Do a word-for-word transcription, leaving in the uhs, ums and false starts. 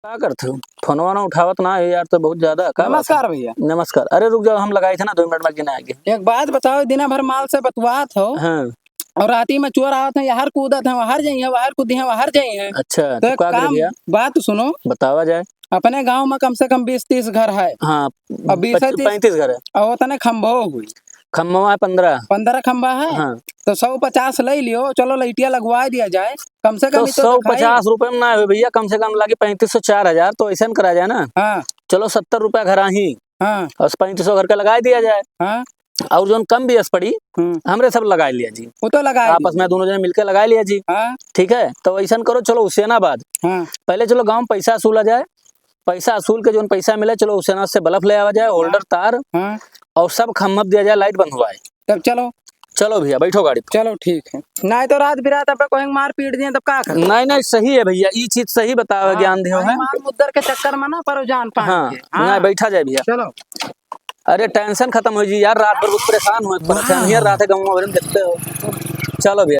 का करत हो? फोनवा ना उठावत ना है यार, तो बहुत ज्यादा का बात है? नमस्कार भैया। नमस्कार। अरे रुक जाओ, हम लगाई थे ना, दो मिनट में गिना आगे। एक बात बताओ, दिना भर माल से बतुआत हो हाँ। और राती में चोर आवत हैं, यहर कूदत हैं, वहर जाई हैं, वहर कूदी हैं, वहर जाई हैं। अच्छा, तो तो एक का करे काम, भैया? बात सुनो। बतावा जाए। अपने गांव में कम से कम बीस तीस घर है। हाँ, और बीस है पच्चीस, तीस, पैंतीस घर है। और उतने खंभो हुई। खंभवा है पन्द्रह। पन्द्रह खंभा है? हाँ। तो सौ पचास ले लियो, चलो लाइटिया लगवा दिया जाए, कम से कम तो ही तो सौ पचास रुपये में ना हो भैया, कम से कम लागे पैंतीस सौ चार हजार, तो ऐसा करा जाए ना। हाँ। चलो सत्तर रुपया घर आही। हाँ। और पैंतीस सौ घर का लगा दिया जाए। हाँ। और जोन कम भी अस पड़ी, हम्म। हमरे सब लगा लिया जी। वो तो लगा आपस में दोनों जने मिलके लगा लिया जी। हाँ। ठीक है, तो ऐसा करो, चलो हुसैनाबाद। हाँ। पहले चलो गांव में पैसा वसूला जाए, पैसा वसूल के जोन पैसा मिले, चलो हुसैनाबाद से बल्ब ले आवा जाए, होल्डर, हाँ। तार, हाँ। और सब खम्भब दिया जाए, लाइट बंधवाए। तब चलो। चलो भैया, बैठो गाड़ी पे। चलो ठीक है, नहीं तो रात बिरात अब कोई मार पीट दिए तब का कर? नहीं, नहीं, सही है भैया, ये चीज सही बतावा, हाँ, ज्ञान दियो है। मार मुद्दर के चक्कर में ना परो जान पान हाँ, के। हाँ। नहीं, बैठा जाए भैया। चलो। अरे टेंशन खत्म हो जी यार, रात भर बहुत परेशान हो, परेशान हाँ। ही रात है, गाँव भर में देखते हो। चलो भैया।